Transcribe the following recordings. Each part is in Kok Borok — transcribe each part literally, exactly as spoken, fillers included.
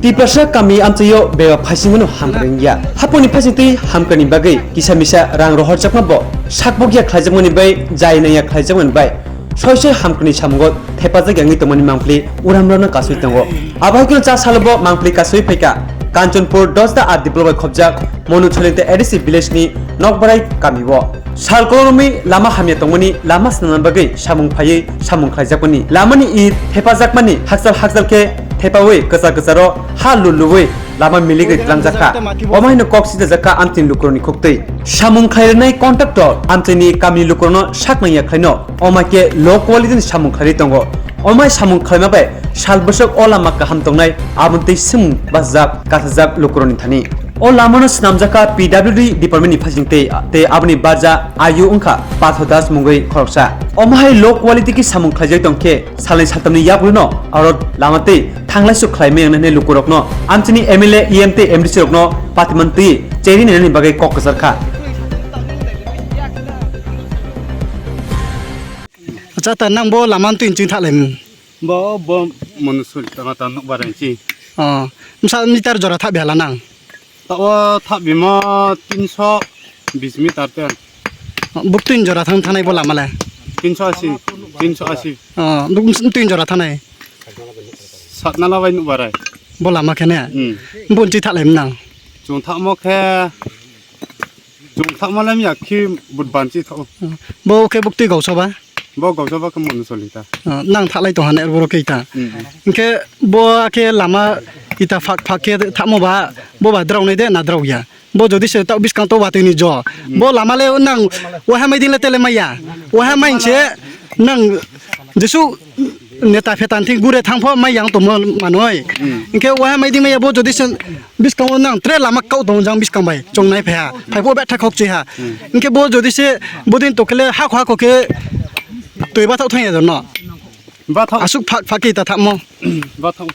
Tiprasa kami amchaio bebak phaisingmano hamkra wngya. Haponi phaisingtwi hamkrani bagwi kisa misa rang rohorjakma bo sakbokya khlaijakmani bai, jai nangya khlaijakmani bai, soi soi hamkrani samungo thepajak yangwi tongmani mangpili uramrokno kasui tongo. Abo hai kheno cha salo bo mangpili kasui phaikha Kanchanpur Dosda R D block bai khopjak Monu Cholingta A D C village ni Nokbarai kami o. Sal kolomwi lama hamya tongmani lama swnamna bagwi samung phaiwi samung khlaijakmani. Lamani it thepajakmani hakchal hakchal khe thepawi kwchar kwcharo ha luluwi lama miligwi twlangjakha. Omo haino kok sijajakha amchaini lukurokni khuktwi. Samung khlairwnai contractor amchaini kamini lukurokno sak nangya khlaino. Omo hai khe low quality ni samung khlairwi tongo. Omo hai samung khlaima bai sal bwswk o lama kaham tongnai aboni twi swng bachajak kathajak lukurokni thani. O lamano swnamjakha P W D department ni phaising tei, tei aboni barja ayu wngkha Patho Das mungwi khoroksa. Omo hai low quality khe samung khlaijak tong khe salni saltamni yagulo no aro lama tei thanglai su khlai maya hwnwi lukurokno amchini M L A, E M tei M D C rokno patiman twi cheri nainani bagwi kok kwchar kha. Acha, ta nang bo lama twi ching tha lai. Bo, bo Monu Cholingta ma ta nokbarai chi. Oh, msa meter jora tha bela nang. Ta o tha bima tinso bis meter te. Buk tin jora thang thanai bo lama le. Tinso asi, tinso asi. Oh, buk tin jora thanai. Satnala bai nokbarai. Bo lama khe ne. Hmm. Bo chi tha lai nang. Chung tha mo khe. Chung thakma lam ya khi but ban chi thao. Bo khe buk twi gausa ba? Bo gausa ba khe Monu Cholingta. Ah, nang thalai tong hane boro khe ita. Hmm. Hingkhe bo khe lama ita phak phak khe thamo ba, bo ba drao nai de na drao ya. Bo jodi se ta biskang to watwi ni jo. Hmm. Bo lama le nang waha mai din le tele mai ya. Waha mai se nang Jesu neta phetan thing gure thang pho mai yang tongmo manoi. Hmm. Hingkhe waha mai di maya bo jodi se biskango nang tre lama kau tong jang biskang bai chongnai phe ha. Phai pho betha khok chi ha. Hmm. Hingkhe bo jodi se bodin to kele hako hako khe twi bathok thang ya no. Bathok. Asuk phak phak khe ta thamo. Bathok.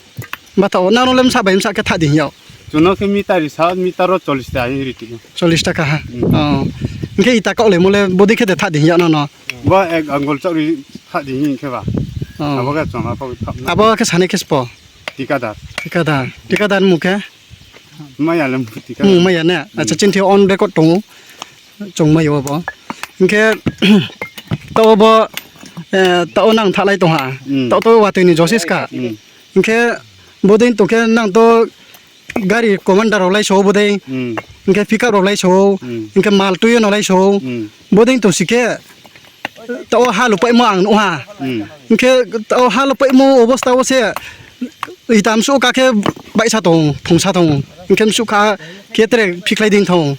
Bathok nang no lem sa bai sa khe tha di hiyo. Chuno khe meter sa meter o chollish ta hi riti. Chollish taka ha. Hmm. Oh. Hingkhe ita kau le mole bodi khe de tha di hiyo no no. Bo ek angol chok ri tha di hingkhe ba. Oh. Abo khe chonga kau thap na. Abo khe sani khe spo. Tikadar. Tikadar. Tikadar mukhe? Maya le mukhe tikadar. Hmm, maya ne? Acha, hmm. Chinthi on record tongo. Chong mayo bo. Hingkhe to bo, eh, to nang thalai tongha. Hmm. To to watwi ni josis ka. Hmm. Hingkhe bodin to khe nang to gari commander rok lai so bodai. Hmm. Hingkhe pickup rok lai so. Hmm. Hingkhe mal tuyo no lai so. Hmm. Bodin to sikhe. To o ha lupaimo ang nuha. Hmm. Hingkhe to o ha lupaimo obosta o se itam su ka khe baisa tong, thungsa tong. Hingkhe su ka khe tere phiklai ding thong.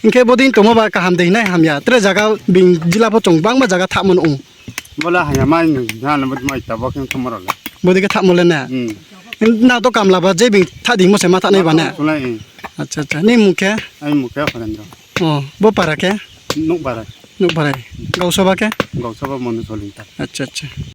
Hingkhe bodin tomo ba kaham de hinai hamya. Tere jaga bing jila bo chong bangma jaga tha mano. Bola haya mai nang na mai ta bo khe thomorole. Bodi khe tha mole na. Hmm. Na to kamla ba je bing tha ding mo se ma tha nai ba na. Sulai. Acha acha. Ni mukhe? Ai mukhe Kholendro. Oh, bo para khe? Nukbarai. Nukbarai. Gausoba khe? Gausoba Monu Cholingta. Acha, acha.